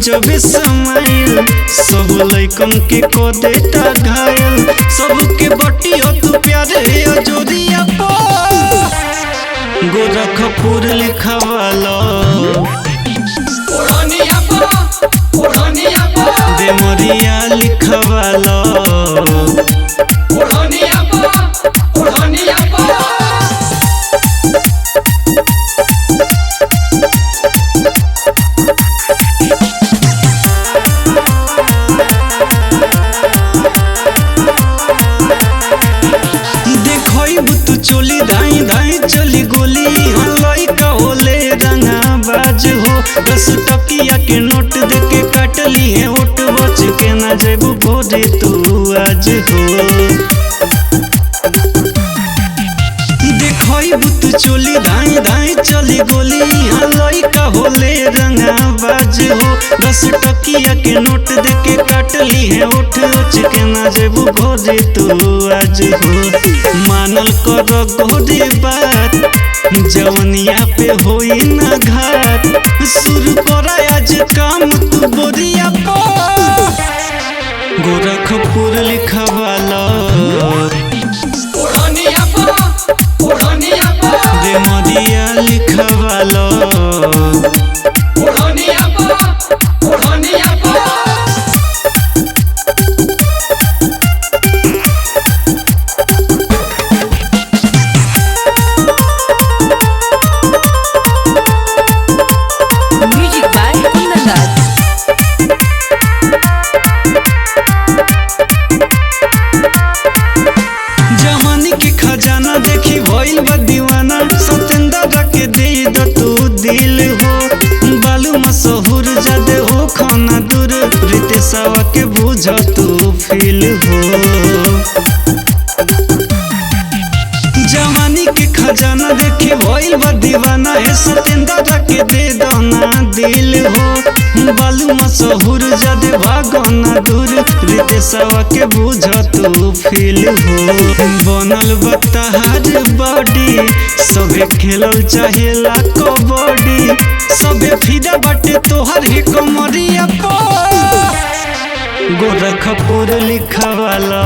गजब समाइल, सब लइकन के को देता घायल। सबके बटियो तू प्यारे अजोरिया पो, गोरखपुर लिखवालो, ओढ़निया पा, ओढ़निया पा, देमरिया लिखवालो। ओढ़निया पा, ओढ़निया पा। देखब तू चोली धाई धाई चली गोली, हाँ लइका होले रंगा बाज हो। 10 टकिया के नोट दे के काटली है ओट, बच के ना जेबू भोरे तू आज हो। देखब तू चोली धाई धाई चली गोली, हाँ लइका होले रंगा बाज हो। 10 टकिया के नोट दे के काटली है ओठ, बच के ना जेबू भोरे तू आज हो। मानल कर गोरी बात, जवनिया पे होई ना घात। शुरू कर आज काम तू बोरिया पो, गोरखपुर लिखवालो, ओढ़निया पा, ओढ़निया पा, देमरिया लिखवालो। ओढ़निया पा, ओढ़निया पा। Music by Kundan Das. जवानी के खजाना देखी भइल बा दीवाना, सतेंद्र के दे द तू दिल हो। बालू मशहूर जादे हो खाना दूर, रितेशवा के बुझ तू फील हो। जवानी के खजाना देखी भइल बा दीवाना, हे सतेंद्र के दे दना दिल हो। बालू मशहूर जादे भागना दूर, रितेशवा के बुझ तू फील हो। बनल बताहार बॉडी, सबे खेलल चाहेला कबड्डी। सबे फिदा बाटे तोहर ही कमरिया पो, गोरखपुर लिखवाला,